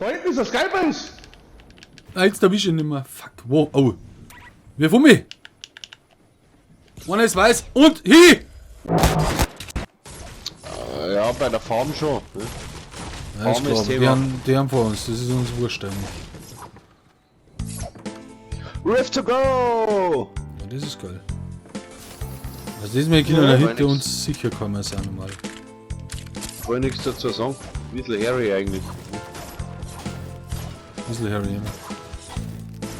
Da hinten ist ein Skybase. Ah, jetzt erwische ich ihn nicht mehr. Fuck, wo? Oh. Wirf um mich. Einer ist weiß und hi! Ja, bei der Farm schon. Ne? Ja, ist Farm ist klar, Thema. die haben vor uns, das ist uns wurscht eigentlich. Rift to go! Ja, das ist geil. Also das mit Kindern Ja, hinter nix. uns sicher kann man sein normal. Wollte nichts dazu sagen. Ein bisschen hairy eigentlich. Ein bisschen hairy, ja.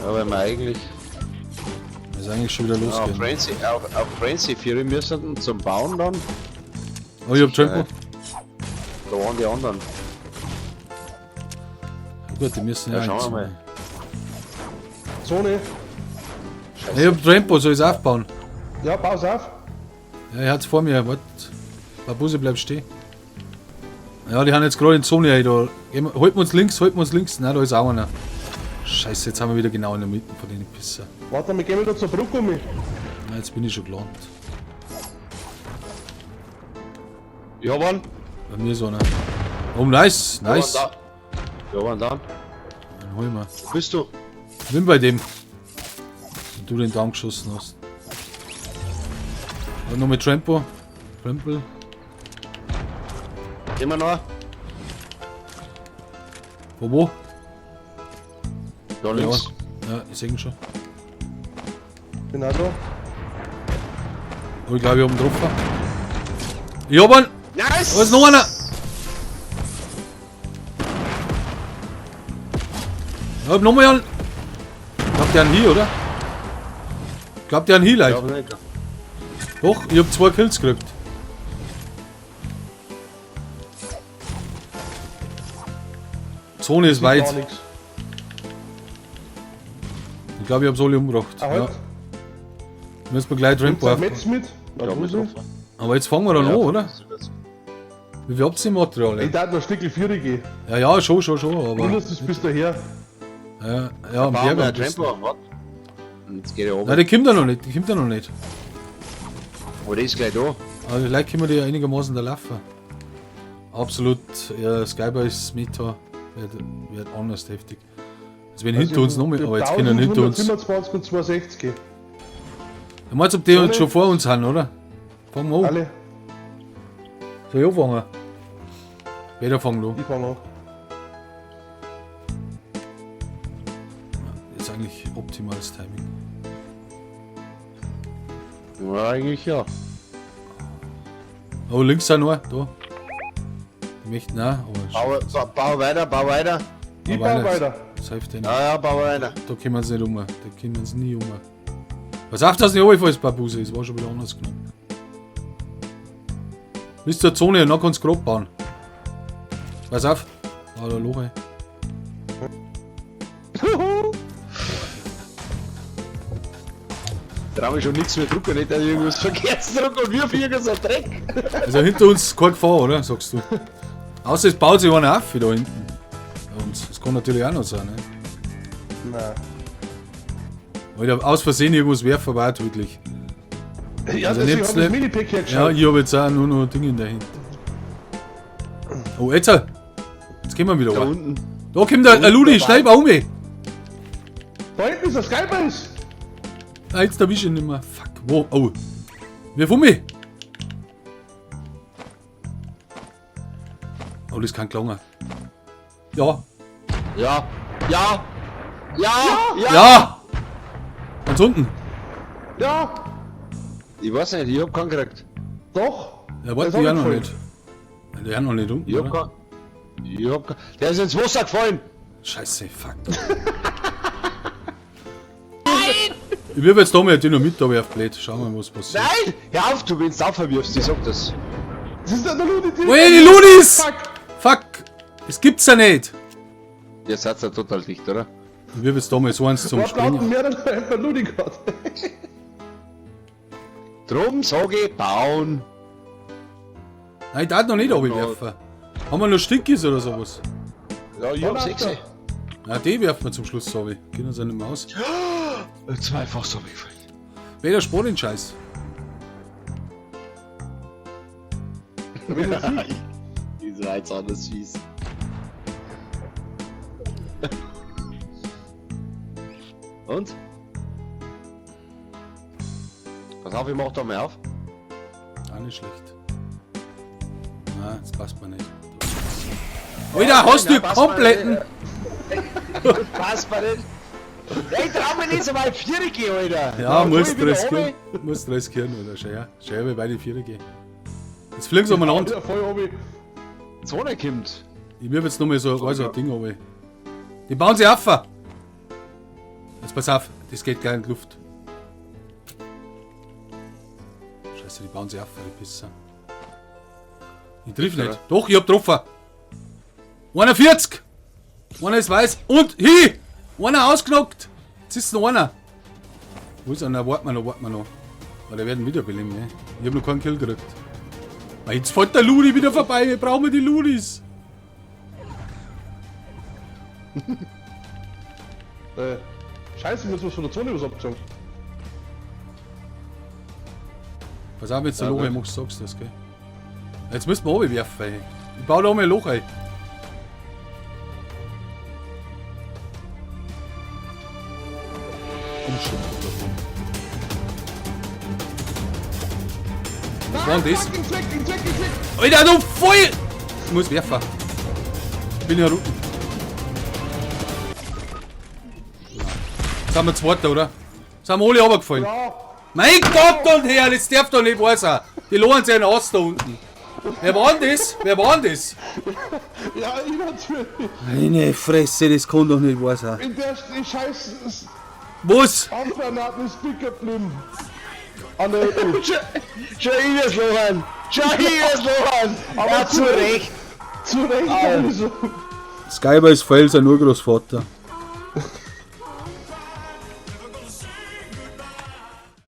Ja, weil wir eigentlich Das ist eigentlich schon wieder auf losgehen. Frenzy, auf Frenzy 4 müssen zum Bauen dann. Oh, ich hab Trampo. Da waren die anderen. Ja, gut, die müssen ja, Ja, schauen wir einziehen. mal. Zone. Scheiße. Ich hab Trampo, soll ich's aufbauen? Ja, pass auf. Ja, ich hat's vor mir, warte. Babuse, bleib stehen. Ja, die haben jetzt gerade in Zone rein, da. Halten wir uns links, halten wir uns links. Nein, da ist auch einer. Scheiße, jetzt haben wir wieder genau in der Mitte von den Pisser. Warte, wir gehen wieder zur Brücke um. Na, jetzt bin ich schon gelandet. Ich hab einen. Bei mir ist einer. Oh, nice, nice. Ich hab einen da. Dann hol mal. Wo bist du? Ich bin bei dem. Und du den Daumen geschossen hast. Und noch mit Trampo. Trampel. Immer noch. Wo, wo? Da links. Ja, ich seh ihn schon. Bin auch da. Oh, ich glaube, ich hab ihn getroffen. Ich hab einen! Nice! Da ist noch einer! Ich hab noch mal einen. Ich glaub, der hat einen hier, oder? Ich glaub, der hat einen hier, Ich Leute. hab nicht. Doch, ich hab 2 Kills gekriegt. Zone ist weit. Gar nichts. Ich glaube, ich hab's alle umgebracht. Ah, Ja. halt. Müssen wir gleich Trampo Nimmst du aufbauen. Metz mit? Na, Ich hab du mich sie. getroffen. Aber jetzt fangen wir dann Ja, an, oder? Wie viel habt ihr im Material? Ich darf noch ein Stückchen Viere gehen. Ja, ja, schon, schon, schon. Du Aber. das bist daher. Ja, ja, am Bauen Berg wir am einen besten. Trampo, warte. Jetzt geht er Nein, oben. die kommt ja noch nicht, die kommt ja noch nicht. Aber der ist gleich da. Aber vielleicht können wir die einigermaßen da laufen. Absolut, ja, Skybase Meta wird anders heftig. Also wenn hinter uns noch mehr, aber jetzt können hinter uns. 1127 und 260. Du meinst, ob die jetzt schon vor uns sind, oder? Fangen wir an. Alle, Soll ich anfangen? Peter, fang an. ich fang an. Das ist eigentlich optimales Timing. Ja, eigentlich ja. Oh, links sind noch, da. Die möchten auch, aber Bau weiter, bau weiter. Ich Bau baue weiter. Das hilft denen. Ja, ja, bau weiter. Da kommen sie nicht um. Da kommen sie nie um. Pass auf, dass nicht runterfällst, Babuse. Das war schon wieder anders genommen. Bis zur Zone und dann kannst du grob bauen. Pass auf. Ah, da Loch, ey. Trau mich schon nichts mehr drucken, nicht, dass ich irgendwas verkehrt drucke und wirf irgendwas so Dreck. Also hinter uns keine Gefahr, oder? Sagst du. Außer es baut sich einer auf wieder hinten. Bei uns. Das kann natürlich auch noch sein, ne? Nein. Weil ich aus Versehen irgendwas werfen war auch tödlich. Ja, Also deswegen nehmt's hab ich das nicht- Minipack Ja, hergeschaut. ich hab jetzt auch nur noch Dinge in der Hand. Oh, jetzt! Jetzt gehen wir wieder Da rein. unten. Da kommt der Ludi, schnell, bau mich! Da hinten ist ein Skybase. Ah, jetzt erwische ich ihn nicht mehr. Fuck, wo? Oh. Wirf um mich! Oh, das kann gelangen. Ja. Ja. Ja. Ja. Ja. Ja! Ganz unten. Ja, Ich weiß nicht, ich hab keinen gekriegt. doch. Ja, warte, Der die ist auch noch gefallen. nicht. Der noch nicht unten, Ich hab oder? keinen. Ich hab keinen. Der ist ins Wasser gefallen. Scheiße, fuck. Ich wirf jetzt da mal Dynamit, aber auf blöd. Schauen wir mal, was passiert. Nein! Hör auf, du, wenn's aufwirfst, ich sag das. Das ist der Ludi. Oh, die Ludis! Fuck. Fuck! Das gibt's ja nicht! Ihr seid ja total dicht, oder? Ich wirf jetzt da mal so eins zum Was Springen. mehr dann Ludi gehabt. Drum sag ich, bauen. Nein, ich darf noch nicht runterwerfen. Haben wir noch Stickies oder sowas? Ja, ich hab 6. Na, die werfen wir zum Schluss, sorry. Gehen uns ja nicht mehr aus. Zweifach so gefallen. Peter, spar den Scheiß. Diese Reiz anders schießt. Und? Pass auf, ich mach da mal auf. Auch nicht schlecht. Nein, das passt mir nicht. Alter, hast du Nein, passt mir kompletten. nicht. Passt mir nicht. Ey, trau mich nicht so weit Vierecke, Alter. Ja, Da musst komm ich wieder riskieren. Musst riskieren, oder? Schau her. Schau her, wie beide Vierer gehen. Jetzt fliegen sie umeinander. Wieder voll obi. runter. Zone kommt. Ich wirf jetzt nochmal so, so ein Ding runter. Die bauen sie auf. Jetzt pass auf, das geht gleich in die Luft. Scheiße, die bauen sie auf, die Pisser. Ich triff nicht. Doch, ich hab getroffen. 41! Einer ist weiß und hi! Einer ausgenockt! Jetzt ist noch einer. Wo ist einer? Warten wir noch, warten wir noch. Aber die werden wiederbeleben, ne? Ich hab noch keinen Kill gekriegt. Ah, jetzt fährt der Ludi wieder vorbei. Wir brauchen die Ludis. Scheiße, müssen wir von der Zone was abgezogen. Pass auf, jetzt der Ja, Loch gut. machst, sagst du das, gell? Jetzt müssen wir runterwerfen, ey. Ich baue da oben ein Loch ein. Umschub. Was war denn das? Fucking Zweck, Zweck, Zweck. Alter, du voll! Ich muss werfen. Bin ja unten. Jetzt sind wir Zweiter, oder? Sind wir alle runtergefallen? Ja. Mein Gott und Herr, das darf doch nicht wahr sein. Die lohnen sich einen aus da unten. Wer war denn das? Wer war denn das? Ja, ich natürlich. Meine Fresse, das kann doch nicht wahr sein. In der scheiß Was? Handgranaten ist dick geblieben. An der Ecke. Schau ihn das Loch an. Schau ihn das Loch an. Aber Ja, zu Recht. Zu Recht, also. Skyber ist voll sein Urgroßvater.